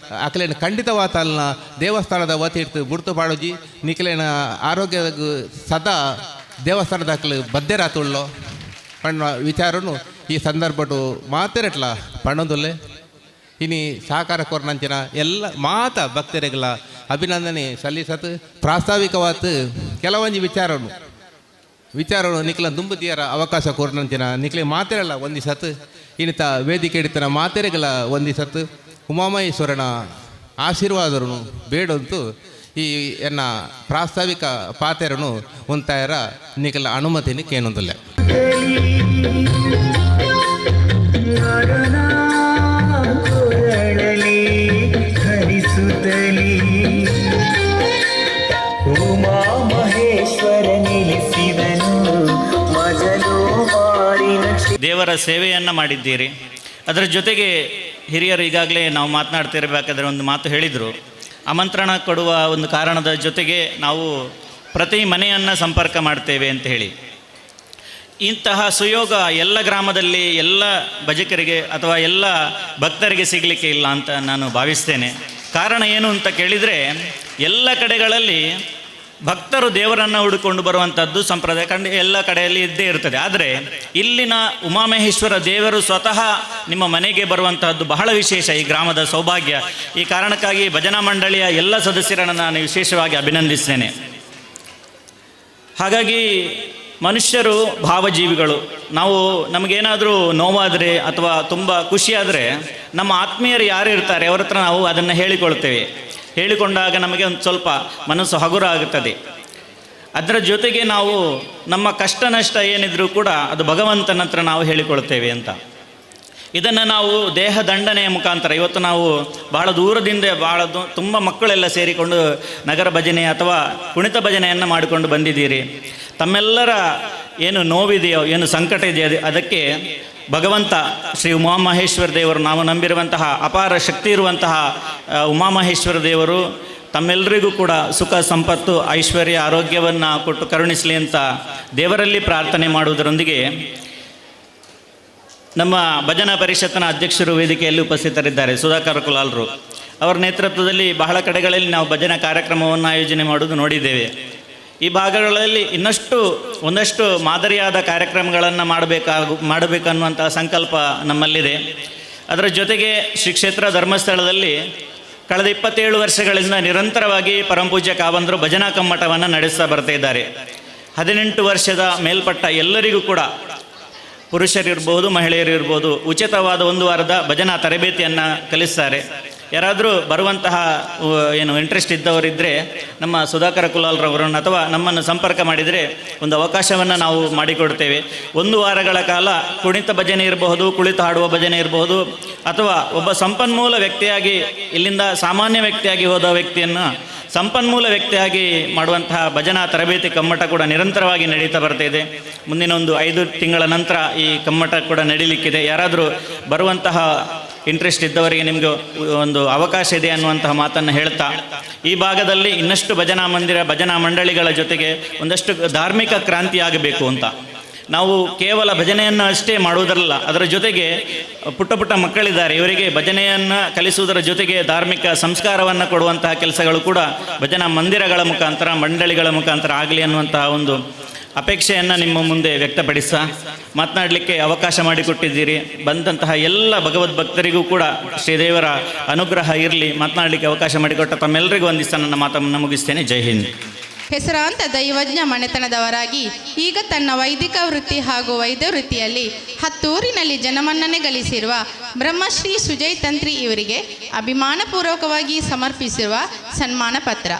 ಅಕಲೇನ ಖಂಡಿತವಾತಲ್ನ ದೇವಸ್ಥಾನದ ವತಿಡ್ತು ಬುಡ್ತು ಪಾಡೋಜಿ ನಿಕಲೇನ ಆರೋಗ್ಯ ಸದಾ ದೇವಸ್ಥಾನದ ಅಕಲು ಬದ್ದೆರಾತುಳ್ಳೋ ಪಣ್ಣ ವಿಚಾರನು ಈ ಸಂದರ್ಭಟು ಮಾತೆರಟ್ಲ ಪಣ್ಣೊಂದುಲ್ಲೆ. ಇನಿ ಸಹಕಾರ ಕೊರ್ನಂಚಿನ ಎಲ್ಲ ಮಾತ ಭಕ್ತರಿಗಳ ಅಭಿನಂದನೆ ಸಲ್ಲಿಸತ್ ಪ್ರಾಸ್ತಾವಿಕವಾತು ಕೆಲವೊಂಜಿ ವಿಚಾರನು ನಿಕ್ಲ ದುಂಬುದಿಯರ ಅವಕಾಶ ಕೊರ್ನಂಚಿನ ನಿಕ್ಲೆ ಮಾತೆರಲ್ಲ ಒಂದಿಸತ್ ಇನ್ನಿತ ವೇದಿಕೆ ಹಿಡಿತನ ಮಾತೆರೆಗಳ ಒಂದಿಸತ್ ಉಮಾಮಹೇಶ್ವರನ ಆಶೀರ್ವಾದರನು ಬೇಡಂತೂ ಈ ಎನ್ನ ಪ್ರಾಸ್ತಾವಿಕ ಪಾತೆರನು ಉಂತಾಯರ ನಿಕಲ ಅನುಮತಿನಿ ಕೇನೊಂದಿಲ್ಲ. ಕೊರಳಲಿ ಹರಿಸುತ್ತಲಿ ಉಮಾ ಮಹೇಶ್ವರ ನಿಲ್ಲಿಸಿದನು ಮಜಲು ಮಾರಿನ ದೇವರ ಸೇವೆಯನ್ನು ಮಾಡಿದ್ದೀರಿ. ಅದರ ಜೊತೆಗೆ ಹಿರಿಯರು ಈಗಾಗಲೇ ನಾವು ಮಾತನಾಡ್ತಿರಬೇಕಾದ್ರೆ ಒಂದು ಮಾತು ಹೇಳಿದರು. ಆಮಂತ್ರಣ ಕೊಡುವ ಒಂದು ಕಾರಣದ ಜೊತೆಗೆ ನಾವು ಪ್ರತಿ ಮನೆಯನ್ನು ಸಂಪರ್ಕ ಮಾಡ್ತೇವೆ ಅಂತ ಹೇಳಿ. ಇಂತಹ ಸುಯೋಗ ಎಲ್ಲ ಗ್ರಾಮದಲ್ಲಿ ಎಲ್ಲ ಭಜಕರಿಗೆ ಅಥವಾ ಎಲ್ಲ ಭಕ್ತರಿಗೆ ಸಿಗಲಿಕ್ಕೆ ಇಲ್ಲ ಅಂತ ನಾನು ಭಾವಿಸ್ತೇನೆ. ಕಾರಣ ಏನು ಅಂತ ಕೇಳಿದರೆ, ಎಲ್ಲ ಕಡೆಗಳಲ್ಲಿ ಭಕ್ತರು ದೇವರನ್ನು ಹುಡುಕೊಂಡು ಬರುವಂಥದ್ದು ಸಂಪ್ರದಾಯ ಕಂಡು ಎಲ್ಲ ಕಡೆಯಲ್ಲಿ ಇದ್ದೇ ಇರ್ತದೆ. ಆದರೆ ಇಲ್ಲಿನ ಉಮಾಮಹೇಶ್ವರ ದೇವರು ಸ್ವತಃ ನಿಮ್ಮ ಮನೆಗೆ ಬರುವಂತಹದ್ದು ಬಹಳ ವಿಶೇಷ, ಈ ಗ್ರಾಮದ ಸೌಭಾಗ್ಯ. ಈ ಕಾರಣಕ್ಕಾಗಿ ಭಜನಾ ಮಂಡಳಿಯ ಎಲ್ಲ ಸದಸ್ಯರನ್ನು ನಾನು ವಿಶೇಷವಾಗಿ ಅಭಿನಂದಿಸ್ತೇನೆ. ಹಾಗಾಗಿ ಮನುಷ್ಯರು ಭಾವಜೀವಿಗಳು. ನಾವು ನಮಗೇನಾದರೂ ನೋವಾದರೆ ಅಥವಾ ತುಂಬ ಖುಷಿಯಾದರೆ ನಮ್ಮ ಆತ್ಮೀಯರು ಯಾರು ಇರ್ತಾರೆ ಅವ್ರ ಹತ್ರ ನಾವು ಅದನ್ನು ಹೇಳಿಕೊಳ್ತೇವೆ. ಹೇಳಿಕೊಂಡಾಗ ನಮಗೆ ಒಂದು ಸ್ವಲ್ಪ ಮನಸ್ಸು ಹಗುರ ಆಗುತ್ತದೆ. ಅದರ ಜೊತೆಗೆ ನಾವು ನಮ್ಮ ಕಷ್ಟ ನಷ್ಟ ಏನಿದ್ರೂ ಕೂಡ ಅದು ಭಗವಂತನ ಹತ್ರ ನಾವು ಹೇಳಿಕೊಳ್ತೇವೆ ಅಂತ. ಇದನ್ನು ನಾವು ದೇಹ ದಂಡನೆಯ ಮುಖಾಂತರ ಇವತ್ತು ನಾವು ಬಹಳ ದೂರದಿಂದ ಬಹಳ ತುಂಬ ಮಕ್ಕಳೆಲ್ಲ ಸೇರಿಕೊಂಡು ನಗರ ಭಜನೆ ಅಥವಾ ಕುಣಿತ ಭಜನೆಯನ್ನು ಮಾಡಿಕೊಂಡು ಬಂದಿದ್ದೀರಿ. ತಮ್ಮೆಲ್ಲರ ಏನು ನೋವಿದೆಯೋ, ಏನು ಸಂಕಟ ಇದೆಯೋ ಅದಕ್ಕೆ ಭಗವಂತ ಶ್ರೀ ಉಮಾಮಹೇಶ್ವರ ದೇವರು, ನಾವು ನಂಬಿರುವಂತಹ ಅಪಾರ ಶಕ್ತಿ ಇರುವಂತಹ ಉಮಾಮಹೇಶ್ವರ ದೇವರು ತಮ್ಮೆಲ್ಲರಿಗೂ ಕೂಡ ಸುಖ, ಸಂಪತ್ತು, ಐಶ್ವರ್ಯ, ಆರೋಗ್ಯವನ್ನು ಕೊಟ್ಟು ಕರುಣಿಸಲಿ ಅಂತ ದೇವರಲ್ಲಿ ಪ್ರಾರ್ಥನೆ ಮಾಡುವುದರೊಂದಿಗೆ ನಮ್ಮ ಭಜನಾ ಪರಿಷತ್ತಿನ ಅಧ್ಯಕ್ಷರು ವೇದಿಕೆಯಲ್ಲಿ ಉಪಸ್ಥಿತರಿದ್ದಾರೆ, ಸುಧಾಕರ್ ಕುಲಾಲ್ರು. ಅವರ ನೇತೃತ್ವದಲ್ಲಿ ಬಹಳ ಕಡೆಗಳಲ್ಲಿ ನಾವು ಭಜನಾ ಕಾರ್ಯಕ್ರಮವನ್ನು ಆಯೋಜನೆ ಮಾಡುವುದು ನೋಡಿದ್ದೇವೆ. ಈ ಭಾಗಗಳಲ್ಲಿ ಇನ್ನಷ್ಟು ಒಂದಷ್ಟು ಮಾದರಿಯಾದ ಕಾರ್ಯಕ್ರಮಗಳನ್ನು ಮಾಡಬೇಕನ್ನುವಂತಹ ಸಂಕಲ್ಪ ನಮ್ಮಲ್ಲಿದೆ. ಅದರ ಜೊತೆಗೆ ಶ್ರೀ ಕ್ಷೇತ್ರ ಧರ್ಮಸ್ಥಳದಲ್ಲಿ ಕಳೆದ 27 ವರ್ಷಗಳಿಂದ ನಿರಂತರವಾಗಿ ಪರಮಪೂಜ್ಯ ಕಾವಂದರು ಭಜನಾ ಕಮ್ಮಟವನ್ನು ನಡೆಸ್ತಾ ಬರ್ತಾ ಇದ್ದಾರೆ. 18 ವರ್ಷದ ಮೇಲ್ಪಟ್ಟ ಎಲ್ಲರಿಗೂ ಕೂಡ, ಪುರುಷರಿರ್ಬೋದು ಮಹಿಳೆಯರಿರ್ಬೋದು, ಉಚಿತವಾದ ಒಂದು ವಾರದ ಭಜನಾ ತರಬೇತಿಯನ್ನು ಕಲಿಸ್ತಾರೆ. ಯಾರಾದರೂ ಬರುವಂತಹ ಏನು ಇಂಟ್ರೆಸ್ಟ್ ಇದ್ದವರಿದ್ದರೆ ನಮ್ಮ ಸುಧಾಕರ ಕುಲಾಲ್ರವರನ್ನು ಅಥವಾ ನಮ್ಮನ್ನು ಸಂಪರ್ಕ ಮಾಡಿದರೆ ಒಂದು ಅವಕಾಶವನ್ನು ನಾವು ಮಾಡಿಕೊಡ್ತೇವೆ. ಒಂದು ವಾರಗಳ ಕಾಲ ಕುಣಿತ ಭಜನೆ ಇರಬಹುದು, ಕುಳಿತು ಹಾಡುವ ಭಜನೆ ಇರಬಹುದು, ಅಥವಾ ಒಬ್ಬ ಸಂಪನ್ಮೂಲ ವ್ಯಕ್ತಿಯಾಗಿ ಇಲ್ಲಿಂದ ಸಾಮಾನ್ಯ ವ್ಯಕ್ತಿಯಾಗಿ ಹೋದ ವ್ಯಕ್ತಿಯನ್ನು ಸಂಪನ್ಮೂಲ ವ್ಯಕ್ತಿಯಾಗಿ ಮಾಡುವಂತಹ ಭಜನಾ ತರಬೇತಿ ಕಮ್ಮಟ ಕೂಡ ನಿರಂತರವಾಗಿ ನಡೀತಾ ಬರ್ತಾ ಇದೆ. ಮುಂದಿನ ಒಂದು 5 ತಿಂಗಳ ನಂತರ ಈ ಕಮ್ಮಟ ಕೂಡ ನಡೀಲಿಕ್ಕಿದೆ. ಯಾರಾದರೂ ಬರುವಂತಹ ಇಂಟ್ರೆಸ್ಟ್ ಇದ್ದವರಿಗೆ ನಿಮಗೆ ಒಂದು ಅವಕಾಶ ಇದೆ ಅನ್ನುವಂತಹ ಮಾತನ್ನು ಹೇಳ್ತಾ, ಈ ಭಾಗದಲ್ಲಿ ಇನ್ನಷ್ಟು ಭಜನಾ ಮಂದಿರ, ಭಜನಾ ಮಂಡಳಿಗಳ ಜೊತೆಗೆ ಒಂದಷ್ಟು ಧಾರ್ಮಿಕ ಕ್ರಾಂತಿ ಆಗಬೇಕು ಅಂತ. ನಾವು ಕೇವಲ ಭಜನೆಯನ್ನು ಅಷ್ಟೇ ಮಾಡುವುದಲ್ಲ, ಅದರ ಜೊತೆಗೆ ಪುಟ್ಟ ಪುಟ್ಟ ಮಕ್ಕಳಿದ್ದಾರೆ, ಇವರಿಗೆ ಭಜನೆಯನ್ನು ಕಲಿಸುವುದರ ಜೊತೆಗೆ ಧಾರ್ಮಿಕ ಸಂಸ್ಕಾರವನ್ನು ಕೊಡುವಂತಹ ಕೆಲಸಗಳು ಕೂಡ ಭಜನಾ ಮಂದಿರಗಳ ಮುಖಾಂತರ, ಮಂಡಳಿಗಳ ಮುಖಾಂತರ ಆಗಲಿ ಅನ್ನುವಂತಹ ಒಂದು ಅಪೇಕ್ಷೆಯನ್ನು ನಿಮ್ಮ ಮುಂದೆ ವ್ಯಕ್ತಪಡಿಸ್ತಾ ಮಾತನಾಡಲಿಕ್ಕೆ ಅವಕಾಶ ಮಾಡಿಕೊಟ್ಟಿದ್ದೀರಿ. ಬಂದಂತಹ ಎಲ್ಲ ಭಗವದ್ಭಕ್ತರಿಗೂ ಕೂಡ ಶ್ರೀದೇವರ ಅನುಗ್ರಹ ಇರಲಿ. ಮಾತನಾಡಲಿಕ್ಕೆ ಅವಕಾಶ ಮಾಡಿಕೊಟ್ಟ ತಮ್ಮೆಲ್ಲರಿಗೂ ವಂದಿಸ್ತಾ ನನ್ನ ಮಾತನ್ನು ಮುಗಿಸ್ತೇನೆ. ಜೈ ಹಿಂದ್. ಹೆಸರಾಂತ ದೈವಜ್ಞ ಮನೆತನದವರಾಗಿ ಈಗ ತನ್ನ ವೈದಿಕ ವೃತ್ತಿ ಹಾಗೂ ವೈದ್ಯ ವೃತ್ತಿಯಲ್ಲಿ ಹತ್ತೂರಿನಲ್ಲಿ ಜನಮನ್ನಣೆ ಗಳಿಸಿರುವ ಬ್ರಹ್ಮಶ್ರೀ ಸುಜಯ್ ತಂತ್ರಿ ಇವರಿಗೆ ಅಭಿಮಾನಪೂರ್ವಕವಾಗಿ ಸಮರ್ಪಿಸಿರುವ ಸನ್ಮಾನ ಪತ್ರ.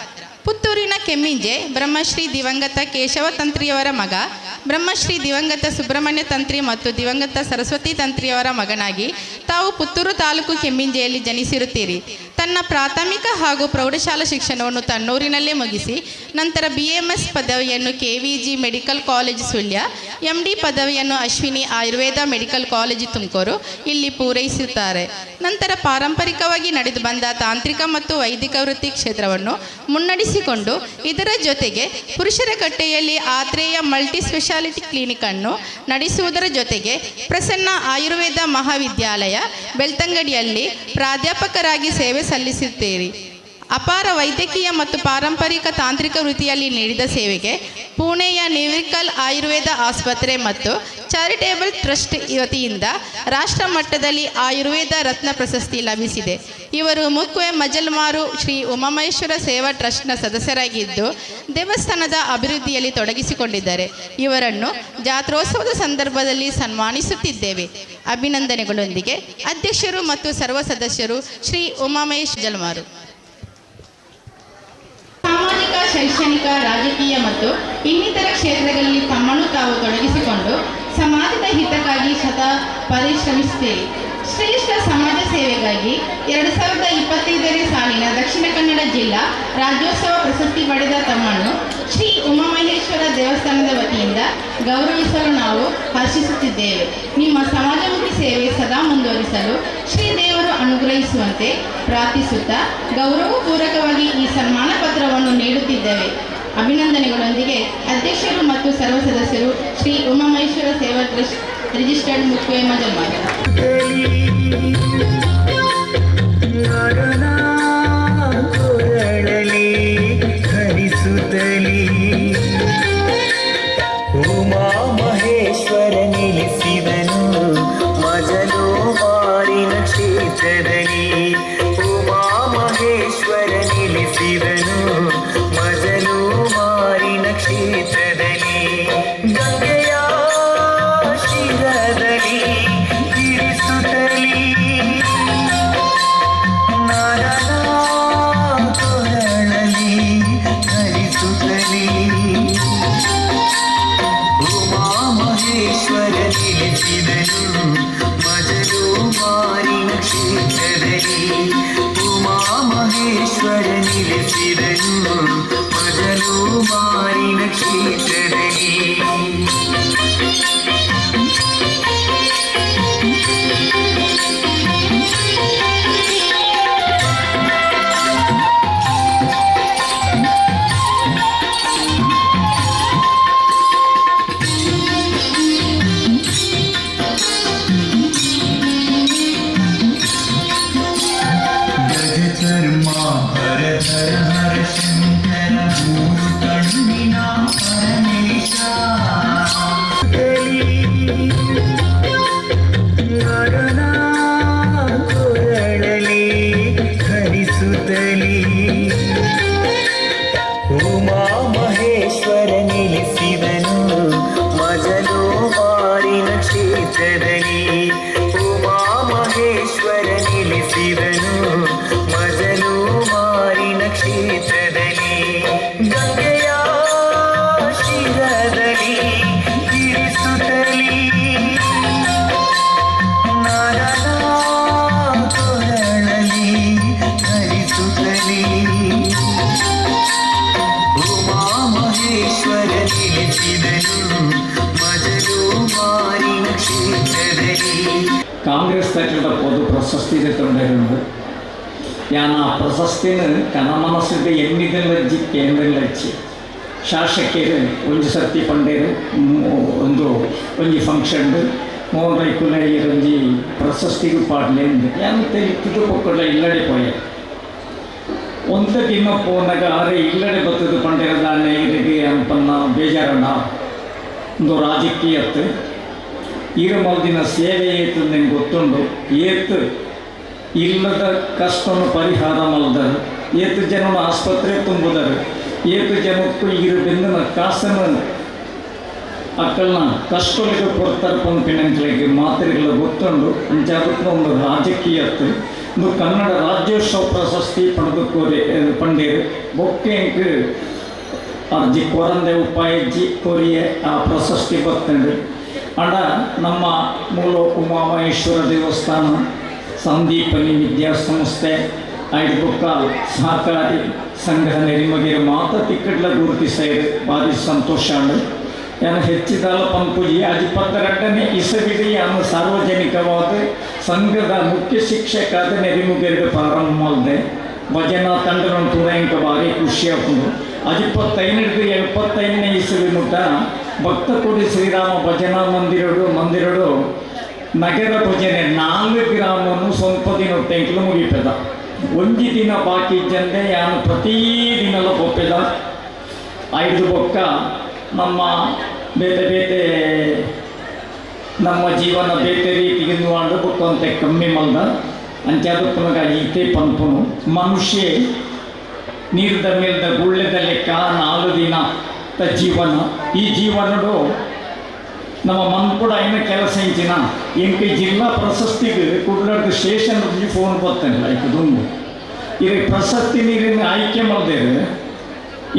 ಪುತ್ತೂರಿನ ಕೆಮ್ಮಿಂಜೆ ಬ್ರಹ್ಮಶ್ರೀ ದಿವಂಗತ ಕೇಶವ ತಂತ್ರಿಯವರ ಮಗ, ಬ್ರಹ್ಮಶ್ರೀ ದಿವಂಗತ ಸುಬ್ರಹ್ಮಣ್ಯ ತಂತ್ರಿ ಮತ್ತು ದಿವಂಗತ ಸರಸ್ವತಿ ತಂತ್ರಿಯವರ ಮಗನಾಗಿ ತಾವು ಪುತ್ತೂರು ತಾಲೂಕು ಕೆಮ್ಮಿಂಜೆಯಲ್ಲಿ ಜನಿಸಿರುತ್ತೀರಿ. ತನ್ನ ಪ್ರಾಥಮಿಕ ಹಾಗೂ ಪ್ರೌಢಶಾಲಾ ಶಿಕ್ಷಣವನ್ನು ತನ್ನೂರಿನಲ್ಲೇ ಮುಗಿಸಿ ನಂತರ ಬಿಎಂಎಸ್ ಪದವಿಯನ್ನು KVG medical college Sullia, MD ಪದವಿಯನ್ನು ಅಶ್ವಿನಿ ಆಯುರ್ವೇದ ಮೆಡಿಕಲ್ ಕಾಲೇಜು ತುಮಕೂರು ಇಲ್ಲಿ ಪೂರೈಸುತ್ತಾರೆ. ನಂತರ ಪಾರಂಪರಿಕವಾಗಿ ನಡೆದು ಬಂದ ತಾಂತ್ರಿಕ ಮತ್ತು ವೈದಿಕ ವೃತ್ತಿ ಕ್ಷೇತ್ರವನ್ನು ಮುನ್ನಡೆಸಿಕೊಂಡು ಇದರ ಜೊತೆಗೆ ಪುರುಷರ ಕಟ್ಟೆಯಲ್ಲಿ ಆತ್ರೇಯ ಮಲ್ಟಿ ಸ್ಪೆಷಾಲಿಟಿ ಕ್ಲಿನಿಕ್ ಅನ್ನು ನಡೆಸುವುದರ ಜೊತೆಗೆ ಪ್ರಸನ್ನ ಆಯುರ್ವೇದ ಮಹಾವಿದ್ಯಾಲಯ ಬೆಳ್ತಂಗಡಿಯಲ್ಲಿ ಪ್ರಾಧ್ಯಾಪಕರಾಗಿ ಸೇವೆ ಸಲ್ಲಿಸುತ್ತೀರಿ. ಅಪಾರ ವೈದ್ಯಕೀಯ ಮತ್ತು ಪಾರಂಪರಿಕ ತಾಂತ್ರಿಕ ವೃತ್ತಿಯಲ್ಲಿ ನೀಡಿದ ಸೇವೆಗೆ ಪುಣೆಯ ನಿವರಿಕಲ್ ಆಯುರ್ವೇದ ಆಸ್ಪತ್ರೆ ಮತ್ತು ಚಾರಿಟೇಬಲ್ ಟ್ರಸ್ಟ್ ವತಿಯಿಂದ ರಾಷ್ಟ್ರ ಮಟ್ಟದಲ್ಲಿ ಆಯುರ್ವೇದ ರತ್ನ ಪ್ರಶಸ್ತಿ ಲಭಿಸಿದೆ. ಇವರು ಮುಕ್ವೆ ಮಜಲ್ಮಾರು ಶ್ರೀ ಉಮಾಮಹೇಶ್ವರ ಸೇವಾ ಟ್ರಸ್ಟ್ನ ಸದಸ್ಯರಾಗಿದ್ದು ದೇವಸ್ಥಾನದ ಅಭಿವೃದ್ಧಿಯಲ್ಲಿ ತೊಡಗಿಸಿಕೊಂಡಿದ್ದಾರೆ. ಇವರನ್ನು ಜಾತ್ರೋತ್ಸವದ ಸಂದರ್ಭದಲ್ಲಿ ಸನ್ಮಾನಿಸುತ್ತಿದ್ದೇವೆ. ಅಭಿನಂದನೆಗಳೊಂದಿಗೆ ಅಧ್ಯಕ್ಷರು ಮತ್ತು ಸರ್ವ ಸದಸ್ಯರು, ಶ್ರೀ ಉಮಾಮಹೇಶ್ ಜಲ್ಮಾರು. ಸಾಮಾಜಿಕ, ಶೈಕ್ಷಣಿಕ, ರಾಜಕೀಯ ಮತ್ತು ಇನ್ನಿತರ ಕ್ಷೇತ್ರಗಳಲ್ಲಿ ತಮ್ಮನ್ನು ತಾವು ತೊಡಗಿಸಿಕೊಂಡು ಸಮಾಜದ ಹಿತಕ್ಕಾಗಿ ಸದಾ ಪರಿಶ್ರಮಿಸುತ್ತೀರಿ. ಶ್ರೇಷ್ಠ ಸಮಾಜ ಸೇವೆಗಾಗಿ 2025ನೇ ಸಾಲಿನ ದಕ್ಷಿಣ ಕನ್ನಡ ಜಿಲ್ಲಾ ರಾಜ್ಯೋತ್ಸವ ಪ್ರಶಸ್ತಿ ಪಡೆದ ತಮ್ಮನ್ನು ಶ್ರೀ ಉಮಾಮಹೇಶ್ವರ ದೇವಸ್ಥಾನದ ವತಿಯಿಂದ ಗೌರವಿಸಲು ನಾವು ಹರ್ಷಿಸುತ್ತಿದ್ದೇವೆ. ನಿಮ್ಮ ಸಮಾಜಮುಖಿ ಸೇವೆ ಸದಾ ಮುಂದುವರಿಸಲು ಶ್ರೀ ದೇವರು ಅನುಗ್ರಹಿಸುವಂತೆ ಪ್ರಾರ್ಥಿಸುತ್ತಾ ಗೌರವಪೂರ್ವಕವಾಗಿ ಈ ಸನ್ಮಾನ ಪತ್ರವನ್ನು ನೀಡುತ್ತಿದ್ದೇವೆ. ಅಭಿನಂದನೆಗಳೊಂದಿಗೆ ಅಧ್ಯಕ್ಷರು ಮತ್ತು ಸರ್ವ ಸದಸ್ಯರು, ಶ್ರೀ ಉಮಾಮಹೇಶ್ವರ ಸೇವಾ ಟ್ರಸ್ಟ್, ರಿಜಿಸ್ಟರ್ಡ್, ಮುಕ್ವೆ ಮಜಲ್ಮಾರು. ನರನ ಕೊರಳಲಿ ಧರಿಸುತ್ತಲೀ ಉಮಾ ಮಹೇಶ್ವರ ನಿಲ್ಲಿಸಿದನು ಮಜಲು ಮಾರಿನ ಕ್ಷೇತ್ರದಲ್ಲಿ. ಉಮಾ ಮಹೇಶ್ವರ ನಿಲ್ಲಿಸಿದನು ಮಜಲು ಮಾರಿನ ಕ್ಷೇತ್ರದಲ್ಲಿ. ಗಂಗೆಯ ಶಿರದಲ್ಲಿ ಇರಿಸುತ್ತಲೀ ನಾರನ ಕೊರಳಲಿ ಧರಿಸುತ್ತಲೀ ಉಮಾ ಮಹೇಶ್ವರ ನಿಲ್ಲಿಸಿದನು ಮಜಲು ಮಾರಿನ ಕ್ಷೇತ್ರದಲ್ಲಿ. ಉಮಾ ಮಹೇಶ್ವರ ನಿಲ್ಲಿಸಿದನು ಮಜಲು ಮಾರಿನ ಕ್ಷೇತ್ರದಲ್ಲಿ. ಗಜಚರ್ಮಾಂಬರ ಧರ ಹರ ಶಂಕರ, ಮೂರು ಕಣ್ಣಿನ ಪರಮೇಶ. ನರನ ಕೊರಳಲಿ ಧರಿಸುತ್ತಲೀ ಉಮಾ ಮಹೇಶ್ವರ ನಿಲ್ಲಿಸಿದನು ಮಜಲು ಮಾರಿನ ಕ್ಷೇತ್ರದಲ್ಲಿ. ಉಮಾ ಮಹೇಶ್ವರ ನಿಲ್ಲಿಸಿದನು ಮಜಲು ಮಾರಿನ ಕ್ಷೇತ್ರದಲ್ಲಿ. ಗಂಗೆಯ ಶಿರದಲ್ಲಿ ಇರಿಸುತ್ತಲೀ ನಾರನ ಕೊರಳಲಿ ಧರಿಸುತ್ತಲೀ ಉಮಾ ಮಹೇಶ್ವರ ನಿಲ್ಲಿಸಿದನು ಮಜಲು ಮಾರಿನ ಕ್ಷೇತ್ರದಲ್ಲಿ. ಕಾಂಗ್ರೆಸ್ ತಟ್ಟದ ಪೊದು ಪ್ರಶಸ್ತಿ ತೊಂದರೆ ಯಾನ ಆ ಪ್ರಶಸ್ತಿನ ಕನ ಮನಸ್ಸಿಗೆ ಎನ್ನಿದೆಲ್ಲಜ್ಜಿ ಕೇಂದ್ರಲ್ಲಜ್ಜಿ. ಶಾಸಕರು ಒಂಜಿ ಸರ್ತಿ ಪಂಡೇರು, ಒಂದು ಒಂಜಿ ಫಂಕ್ಷನ್ ಮೋಹನ್ ರೈ ಕುಲೈಯರ್ ಒಂಜಿ ಪ್ರಶಸ್ತಿಗೂ ಪಾಡ್ಲೆ ಯಾನು ತೆಲಿತದ್ದು ಪೊಕ್ಕಡ ಇಲ್ಲಡೆ ಪೋಯೆ. ಒಂದ ದಿನ ಪೋನಾಗ ಅರೆ ಇಲ್ಲಡೆ ಬತ್ತದು ಪಂಡೇರ ದಾನೆ ಇರಿಗೆ ಅನ್ಪನ್ನ ಬೇಜಾರಣ್ಣ. ಒಂದು ರಾಜಕೀಯತ್ತು ಈರ ಮಲ್ದಿನ ಸೇವೆ ಏತು ನಿಂಗೆ ಗೊತ್ತುಂಡು. ಏತು ಇಲ್ಲದ ಕಷ್ಟವನ್ನು ಪರಿಹಾರ ಮಲ್ದರು, ಏತು ಜನ ಆಸ್ಪತ್ರೆ ತುಂಬುದರು. ಏತು ಜನಕ್ಕೂ ಇರು ಬೆಂದನ ಕಾಸನ್ನು ಅಕ್ಕಲ್ನ ಕಷ್ಟೊಲಿಗೆ ಕೊಡ್ತಾರೆ ಪಂಪಿನಂಕ್ಲೆಗ್ ಮಾತ್ರೆಗಳ ಗೊತ್ತುಂಡು. ಅಂಚಾದಕ್ಕೆ ಒಂದು ರಾಜಕೀಯತ್ತು ಇಂದು ಕನ್ನಡ ರಾಜ್ಯೋತ್ಸವ ಪ್ರಶಸ್ತಿ ಪಡೆದು ಕೋರಿ ಪಂಡೇರು ಬೊಕ್ಕೆಂಕ್ ಅರ್ಜಿ ಕೊರಂದೆ ಉಪಾಯಜ್ಜಿ ಕೊರಿಯೆ ಆ ಪ್ರಶಸ್ತಿ ಬರ್ತಂಡು. ಅಂಡ ನಮ್ಮ ಮೂಲ ಉಮಾಮಹೇಶ್ವರ ದೇವಸ್ಥಾನ, ಸಂದೀಪನಿ ವಿದ್ಯಾಸಂಸ್ಥೆ, ಐದು ಬೊಕ್ಕ ಸಹಕಾರಿ ಸಂಘ ನೆರಿಮಗಿರ ಮಾತ ತಿಕ್ಕಡ್ಲ ಗುರುತಿಸೈರು. ಭಾರಿ ಸಂತೋಷ ಅಂಡು. ಯಾನು ಹೆಚ್ಚಿದಾಲ ಪಂಪುಜಿ. ಅದು 22ನೇ ಇಸವಿಡಿ ಯಾನು ಸಾರ್ವಜನಿಕವಾದ ಸಂಘದ ಮುಖ್ಯ ಶಿಕ್ಷಕ ಆದ ನೆರಿಮುಗೆರಡು ಪ್ರಾರಂಭ ಮಾಡಿದೆ. ಭಜನಾ ತಂಡನ ತೂರ ಭಾರಿ ಖುಷಿ ಆಪುಂಡು. ಅದು 25ರ್ದು 75ನೇ ಇಸವಿ ಮುಟ್ಟ ಭಕ್ತಕೋಟಿ ಶ್ರೀರಾಮ ಭಜನಾ ಮಂದಿರಡು ಮಂದಿರಡು ನಗರ ಭಜನೆ ನಾಲ್ಕು ಗ್ರಾಮವನ್ನು ಸ್ವಲ್ಪ ದಿನ ಟೆಂಕ್ಲು ಮುಗಿಪೆದ. ಒಂಜಿ ದಿನ ಬಾಕಿ ಇಜ್ಜಂದೆ ಯಾನು ಪ್ರತಿದಿನಲ ಪೋಪೆದ. ಐದು ಬೊಕ್ಕ ನಮ್ಮ ಬೇತೆ ಬೇತೆ ನಮ್ಮ ಜೀವನ ಬೇತೆ ರೀತಿಗೆ ಅಂಡು ಬೊಕ್ಕ ಕಮ್ಮಿ ಮಲ್ದ. ಅಂಚಾದ ಪುನಗ ಈತೆ ಪನ್ಪುನು, ಮನುಷ್ಯ ನೀರ್ದ ಮೇಲ್ದ ಗುಳ್ಳೆದ ಲೆಕ್ಕ 4 ದಿನ ತ ಜೀವನ. ಈ ಜೀವನಡು ನಮ್ಮ ಮನ್ಪುಡ ಐನ ಕೆಲಸ ಇಂಚಿನ. ಎಂಕ್ ಜಿಲ್ಲಾ ಪ್ರಶಸ್ತಿಗೆ ಕುಡ್ಲಡ್ದು ಸ್ಟೇಷನ್ ಫೋನ್ ಬರ್ತೇನೆ ಲೈಕ್ ದುಂಬು. ಇದು ಪ್ರಶಸ್ತಿ ನೀರಿನ ಆಯ್ಕೆ ಮಲ್ದೇರು,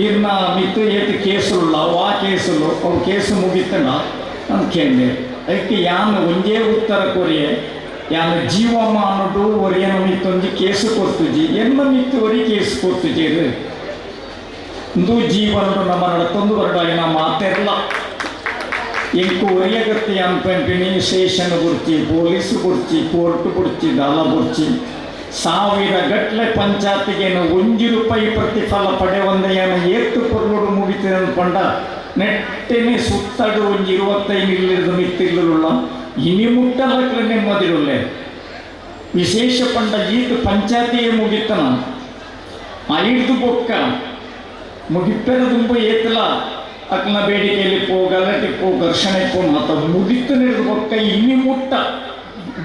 ಇರ್ನ ಮಿತ್ತು ಏತ್ ಕೇಸುಲ್ಲ, ವಾ ಕೇಸುಲು, ಅವು ಕೇಸು ಮುಗಿತನ ಅಂತ ಕೇಳಿದೆ. ಅದಕ್ಕೆ ಯಾನ್ ಒಂಜೇ ಉತ್ತರ ಕೊರಿಯೆ, ಯಾನ್ ಜೀವಮಾನಡು ಒರಿಯನ ಮಿತ್ತೊಂಜಿ ಕೇಸು ಕೊರ್ತುಜಿ, ಎನ್ನ ಮಿತ್ತು ಒರಿ ಕೇಸು ಕೊರ್ತುಜೇರು. ಇಂದು ಜೀವನಡು ನಮ್ಮ ನಡತೊಂದು ಬರಡಾಗಿ ನಮ್ಮ ಮಾತೆರ್ಲ ಎಂಕು ಒರಿಯಗತ್ತಿ ಅನ್ಪಂಪಿನಿ. ಸ್ಟೇಷನ್ ಬುಡ್ಚಿ, ಪೊಲೀಸ್ ಬುಡ್ಚಿ, ಕೋರ್ಟ್ ಬುಡ್ಚಿ, ದಾಲ ಬುಡ್ಚಿ, ಸಾವಿರ ಗಟ್ಲೆ ಪಂಚಾಯತಿಗೇನು 1 ರೂಪಾಯಿ ಪ್ರತಿಫಲ ಪಡೆವಂದೆಯನ್ನು ಏತ್ತು ಪೊರ್ಲುಡು ಮುಗಿತಿನ ಪಂಡ ನೆಟ್ಟೆನೆ ಸುತ್ತಡು ಒಂಜಿ 25 ಇಲ್ಲಿರ್ದು ಮಿತ್ತಿಲ್ಲುಳ್ಳ ಇನಿ ಮುಟ್ಟಲಕ್ಲೆ ನೆಮ್ಮದಿರುಳ್ಳೆ. ವಿಶೇಷ ಪಂಡ ಈತ ಪಂಚಾಯತಿಯೇ ಮುಗಿತನ. ಐದು ಬೊಕ್ಕ ಮುಗಿಪ್ಪೆರ ತುಂಬ ಏತಲ ಅಕ್ನ ಬೇಡಿಕೆಯಲ್ಲಿ ಪೋ, ಗಲಾಟೆ ಪೋ, ಘರ್ಷಣೆ ಪೋ ಮಾತ ಮುಗಿತು ನಿಡ್ದು ಬೊಕ್ಕ ಇನಿ ಮುಟ್ಟ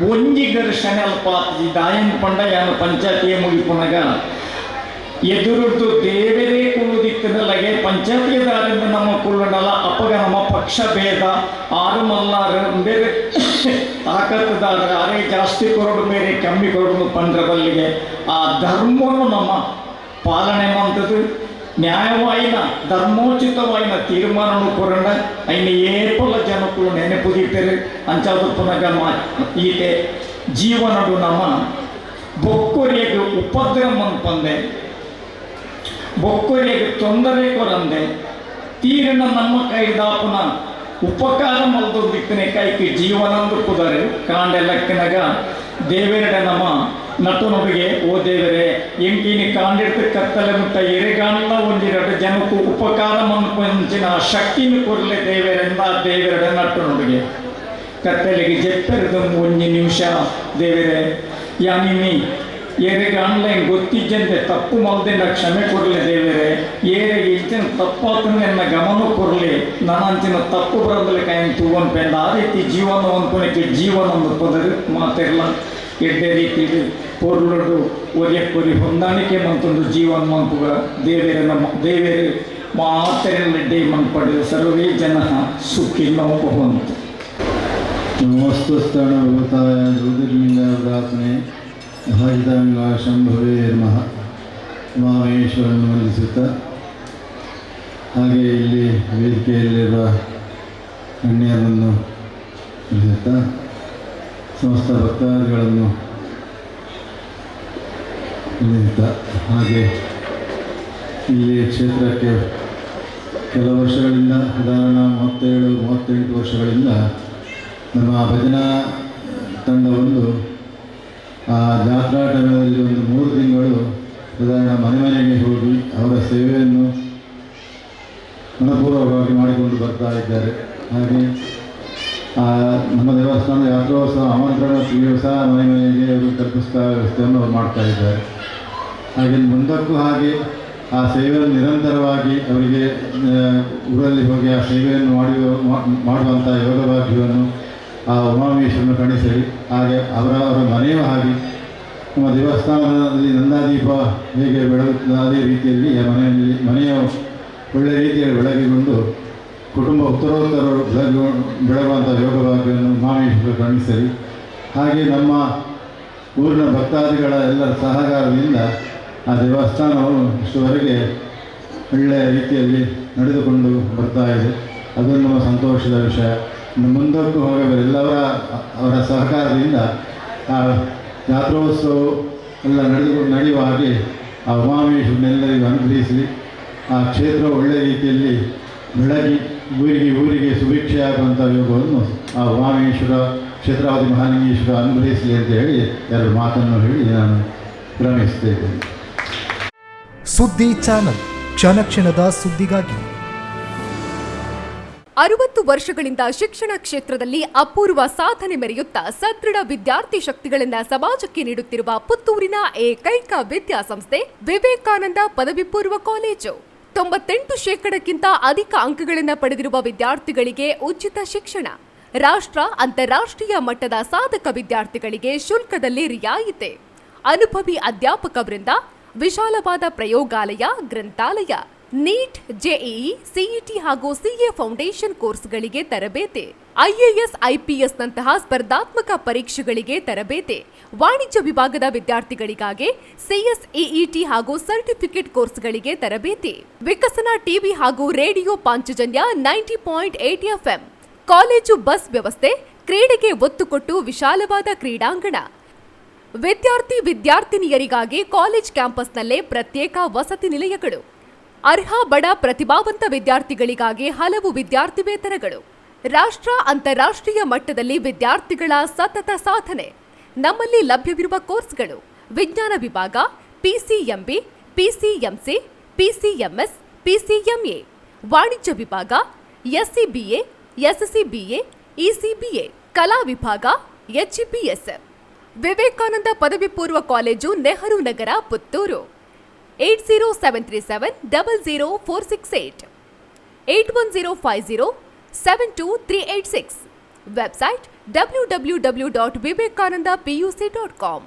ಒಂಜಿ ಘರ್ಷಣೆ ಅಲ್ಪ ದಾಯನ್ ಪಂಡ ಯಾನು ಪಂಚಾಯತಿಯೇ ಮುಗಿಪುನಗ ಎದುರುದ್ದು ದೇವರೇ ಕುಳ್ಳುದಿತ್ತಿನ ಲಗೆ ಪಂಚಾಯತಿಯದಾರಿಂದ ನಮ್ಮ ಕುಳ್ಳಡಲ. ಅಪ್ಪಗ ನಮ್ಮ ಪಕ್ಷ ಭೇದ ಆರು ಮಲ್ಲಾರು ಬೇರೆ ತಾಕತ್ತುದಾರ ಅರೆ ಜಾಸ್ತಿ ಕೊರಡು ಬೇರೆ ಕಮ್ಮಿ ಕೊರಡು ಪಂಡ್ರ ಬಲ್ಲಿಗೆ ಆ ಧರ್ಮವನ್ನು ನಮ್ಮ ಪಾಲನೆ ಮಂತದ್ದು ನ್ಯಾಯವಾಯಿನ ಧರ್ಮೋಚಿತವಾಯಿನ ತೀರ್ಮಾನನು ಕೊರಂಡ ಐನ ಏಪಲ ಜನಕ್ಕಳು ನೆನಪು ದೀಪೆರು. ಅಂಚಾದ ಪುನಗ ಮಾ ಈತೆ ಜೀವನಡು ನಮ್ಮ ಬೊಕ್ಕೊರಿಯಗೆ ಉಪದ್ರ ಮನ್ಪಂದೆ, ಬೊಕ್ಕೊರಿಯಗೆ ತೊಂದರೆ ಕೊರಂದೆ, ತೀರಿನ ನಮ್ಮ ಕೈದಾಪುನ ಉಪಕಾರ ಮಲ್ದು ದಿಕ್ಕನೆ ಕೈకి ಜೀವನಂದು ಕುದರೆ. ಕಾಂಡೆ ಲಕ್ಕಿನಗ ದೇವರಡ ನಮ್ಮ ನಟುನುಡಿಗೆ, ಓ ದೇವರೇ, ಎಂಕಿನಿ ಕಾಂಡಿಡ್ತು ಕತ್ತಲೆ ಮುಟ್ಟ ಎರೆಗಾಂಡ್ಲ ಒಂಜಿರಡು ಜನಕ್ಕೂ ಉಪಕಾರ ಮನ್ಪಂಚಿನ ಶಕ್ತಿನ ಕೊರಲೆ ದೇವರಿಂದ ದೇವರಡ ನಟುನುಡಿಗೆ. ಕತ್ತಲೆಗೆ ಜೆಪ್ಪೆರೆದು ಒಂಜಿ ನಿಮಿಷ, ದೇವರೇ, ಯಾನಿನಿ ಏರೆಗೆ ಗೊತ್ತಿದ್ದಂತೆ ತಪ್ಪು ಮಲ್ದಿಂದ ಕ್ಷಮೆ ಕೊರಲಿ ದೇವರೇ, ಏರೆಗೆ ಇಂಚಿನ ತಪ್ಪಾತನ ಎನ್ನ ಗಮನ ಕೊರಲಿ, ನನ್ನ ತಪ್ಪು ಬರದಲೆ ಕಾಯಿನ ತೂವನ್ ಪೆಂದ. ಆ ರೀತಿ ಜೀವನ ಅನ್ಕೊಳಕ್ಕೆ ಜೀವನ ಒಂದು ಪದರು. ಮಾತಿರಲ್ಲ ಎಡ್ಡೆ ರೀತಿ ಪೊರ್ಲುಡು ಒರಿಯಕ್ಕೊರಿ ಹೊಂದಾಣಿಕೆ ಮಂತೊಂದು ಜೀವನ ಮಂಪುಗ. ದೇವೇರ ನಮ್ಮ ದೇವೇರು ಮಾತೆರೆಲ್ಲ ಮನ್ಪಡು. ಸರ್ವೇ ಜನ ಸುಖಿನೋ ಭವಂತು. ನಮೋಸ್ತು ಸ್ಥಾನ ಭೂತಾಯ ಜ್ಯೋತಿರ್ಲಿಂಗ ಪ್ರಾರ್ಥನೆ ಅಭಾಜಿತಾಂಗ ಶಂಭವೇ ನಮಃ. ಉಮಾಮಹೇಶ್ವರನ್ನು ವಂದಿಸುತ್ತಾ, ಹಾಗೆ ಇಲ್ಲಿ ವೇದಿಕೆಯಲ್ಲಿರುವ ಗಣ್ಯರನ್ನು ವಂದಿಸುತ್ತಾ, ಸಮಸ್ತ ಭಕ್ತಾದಿಗಳನ್ನು ವಂದಿಸುತ್ತಾ, ಹಾಗೆ ಇಲ್ಲಿ ಕ್ಷೇತ್ರಕ್ಕೆ ಕೆಲ ವರ್ಷಗಳಿಂದ, ಸಾಧಾರಣ 37 38 ವರ್ಷಗಳಿಂದ ನಮ್ಮ ಭಜನಾ ತಂಡವೊಂದು ಆ ಜಾತ್ರಾ ಟೈಮಲ್ಲಿ ಒಂದು 3 ತಿಂಗಳು ಸಾಧಾರಣ ಮನೆ ಮನೆಗೆ ಹೋಗಿ ಅವರ ಸೇವೆಯನ್ನು ಮನಪೂರ್ವಕವಾಗಿ ಮಾಡಿಕೊಂಡು ಬರ್ತಾ ಇದ್ದಾರೆ. ಹಾಗೆ ಆ ನಮ್ಮ ದೇವಸ್ಥಾನದ ಯಾತ್ರೋತ್ಸವ ಆಮಂತ್ರಣ ಸಹ ಮನೆ ಮನೆಗೆ ಅವರು ತಲುಪಿಸ್ತಾ ವ್ಯವಸ್ಥೆಯನ್ನು ಅವರು ಮಾಡ್ತಾ ಇದ್ದಾರೆ. ಹಾಗೆ ಮುಂದಕ್ಕೂ ಹಾಗೆ ಆ ಸೇವೆಯನ್ನು ನಿರಂತರವಾಗಿ ಅವರಿಗೆ ಊರಲ್ಲಿ ಹೋಗಿ ಆ ಸೇವೆಯನ್ನು ಮಾಡಿ ಮಾಡುವಂಥ ಯೋಗ ಭಾಗ್ಯವನ್ನು ಆ ಉಮಾಮಹೇಶ್ವರನು ಕರುಣಿಸಲಿ. ಹಾಗೆ ಅವರ ಅವರ ಮನೆಯೂ ಹಾಗೆ ನಮ್ಮ ದೇವಸ್ಥಾನದಲ್ಲಿ ನಂದಾದೀಪ ಹೇಗೆ ಬೆಳಗುತ್ತದೆ, ಅದೇ ರೀತಿಯಲ್ಲಿ ಆ ಮನೆಯಲ್ಲಿ ಮನೆಯ ಒಳ್ಳೆಯ ರೀತಿಯಲ್ಲಿ ಬೆಳಗಿಕೊಂಡು ಕುಟುಂಬ ಉತ್ತರೋತ್ತರ ಬೆಳಗು ಬೆಳಗುವಂಥ ಯೋಗ ಭಾಗ್ಯವನ್ನು ಉಮಾಮಹೇಶ್ವರ ಕರುಣಿಸಲಿ. ಹಾಗೆ ನಮ್ಮ ಊರಿನ ಭಕ್ತಾದಿಗಳ ಎಲ್ಲರ ಸಹಕಾರದಿಂದ ಆ ದೇವಸ್ಥಾನವು ಇಷ್ಟುವರೆಗೆ ಒಳ್ಳೆಯ ರೀತಿಯಲ್ಲಿ ನಡೆದುಕೊಂಡು ಬರ್ತಾ ಇದೆ. ಅದೊಂದು ನಮ್ಮ ಸಂತೋಷದ ವಿಷಯ. ಇನ್ನು ಮುಂದಕ್ಕೂ ಹೋಗಬೇಕೆಲ್ಲವರ ಅವರ ಸಹಕಾರದಿಂದ ಆ ಜಾತ್ರೋತ್ಸವ ಎಲ್ಲ ನಡೆದು ನಡೆಯುವ ಹಾಗೆ ಆ ಉಮಾಮಹೇಶ್ವರನೆಲ್ಲರಿಗೂ ಅನುಗ್ರಹಿಸಲಿ. ಆ ಕ್ಷೇತ್ರ ಒಳ್ಳೆಯ ರೀತಿಯಲ್ಲಿ ಬೆಳಗಿ ಊರಿಗೆ ಊರಿಗೆ ಸುಭಿಕ್ಷೆಯಾಗುವಂಥ ಯೋಗವನ್ನು ಆ ಉಮಾಮಹೇಶ್ವರ, ಕ್ಷೇತ್ರಾವತಿ ಮಹಾಲಿಂಗೇಶ್ವರ ಅನುಗ್ರಹಿಸಲಿ ಅಂತ ಹೇಳಿ ಎರಡು ಮಾತನ್ನು ಹೇಳಿ ನಾನು ವಿರಮಿಸ್ತೇನೆ. ಸುದ್ದಿ ಚಾನಲ್, ಕ್ಷಣ ಕ್ಷಣದ ಸುದ್ದಿಗಾಗಿ. 60 ವರ್ಷಗಳಿಂದ ಶಿಕ್ಷಣ ಕ್ಷೇತ್ರದಲ್ಲಿ ಅಪೂರ್ವ ಸಾಧನೆ ಮೆರೆಯುತ್ತಾ ಸದೃಢ ವಿದ್ಯಾರ್ಥಿ ಶಕ್ತಿಗಳನ್ನ ಸಮಾಜಕ್ಕೆ ನೀಡುತ್ತಿರುವ ಪುತ್ತೂರಿನ ಏಕೈಕ ವಿದ್ಯಾಸಂಸ್ಥೆ ವಿವೇಕಾನಂದ ಪದವಿ ಪೂರ್ವ ಕಾಲೇಜು. 98 ಶೇಕಡಕ್ಕಿಂತ ಅಧಿಕ ಅಂಕಗಳನ್ನು ಪಡೆದಿರುವ ವಿದ್ಯಾರ್ಥಿಗಳಿಗೆ ಉಚಿತ ಶಿಕ್ಷಣ. ರಾಷ್ಟ್ರ, ಅಂತಾರಾಷ್ಟ್ರೀಯ ಮಟ್ಟದ ಸಾಧಕ ವಿದ್ಯಾರ್ಥಿಗಳಿಗೆ ಶುಲ್ಕದಲ್ಲಿ ರಿಯಾಯಿತಿ. ಅನುಭವಿ ಅಧ್ಯಾಪಕ ವೃಂದ, ವಿಶಾಲವಾದ ಪ್ರಯೋಗಾಲಯ, ಗ್ರಂಥಾಲಯ, ನೀಟ್, ಜೆಇಇ, ಸಿಇಟಿ ಹಾಗೂ ಸಿಎ ಫೌಂಡೇಶನ್ ಕೋರ್ಸ್ಗಳಿಗೆ ತರಬೇತಿ, ಐಎಎಸ್, ಐಪಿಎಸ್ ನಂತಹ ಸ್ಪರ್ಧಾತ್ಮಕ ಪರೀಕ್ಷೆಗಳಿಗೆ ತರಬೇತಿ, ವಾಣಿಜ್ಯ ವಿಭಾಗದ ವಿದ್ಯಾರ್ಥಿಗಳಿಗಾಗಿ ಸಿಎಸ್ಇಇಟಿ ಹಾಗೂ ಸರ್ಟಿಫಿಕೇಟ್ ಕೋರ್ಸ್ಗಳಿಗೆ ತರಬೇತಿ. ವಿಕಸನ ಟಿವಿ ಹಾಗೂ radio Panchajanya 90.8 FM, college bus ವ್ಯವಸ್ಥೆ, ಕ್ರೀಡೆಗೆ ಒತ್ತು ಕೊಟ್ಟು ವಿಶಾಲವಾದ ಕ್ರೀಡಾಂಗಣ, ವಿದ್ಯಾರ್ಥಿ ವಿದ್ಯಾರ್ಥಿನಿಯರಿಗಾಗಿ ಕಾಲೇಜ್ ಕ್ಯಾಂಪಸ್ನಲ್ಲೇ ಪ್ರತ್ಯೇಕ ವಸತಿ ನಿಲಯಗಳು, ಅರ್ಹ ಬಡ ಪ್ರತಿಭಾವಂತ ವಿದ್ಯಾರ್ಥಿಗಳಿಗಾಗಿ ಹಲವು ವಿದ್ಯಾರ್ಥಿ ವೇತನಗಳು. ರಾಷ್ಟ್ರ, ಅಂತಾರಾಷ್ಟ್ರೀಯ ಮಟ್ಟದಲ್ಲಿ ವಿದ್ಯಾರ್ಥಿಗಳ ಸತತ ಸಾಧನೆ. ನಮ್ಮಲ್ಲಿ ಲಭ್ಯವಿರುವ ಕೋರ್ಸ್ಗಳು: ವಿಜ್ಞಾನ ವಿಭಾಗ, ಪಿಸಿಎಂಬಿ, ಪಿಸಿಎಂಸಿ, ಪಿಸಿಎಂಎಸ್, ಪಿಸಿಎಂಎ. ವಾಣಿಜ್ಯ ವಿಭಾಗ, ಎಸ್ಸಿಬಿಎ, ಎಸ್ಸಿಬಿಎ, ಇಸಿಬಿಎ. ಕಲಾ ವಿಭಾಗ, ಎಚ್ಇಪಿಎಸ್. ವಿವೇಕಾನಂದ ಪದವಿ ಪೂರ್ವ college, Nehru Nagar, Puttur. 8073700468, 8105072386. Website www.vivekanandapuc.com.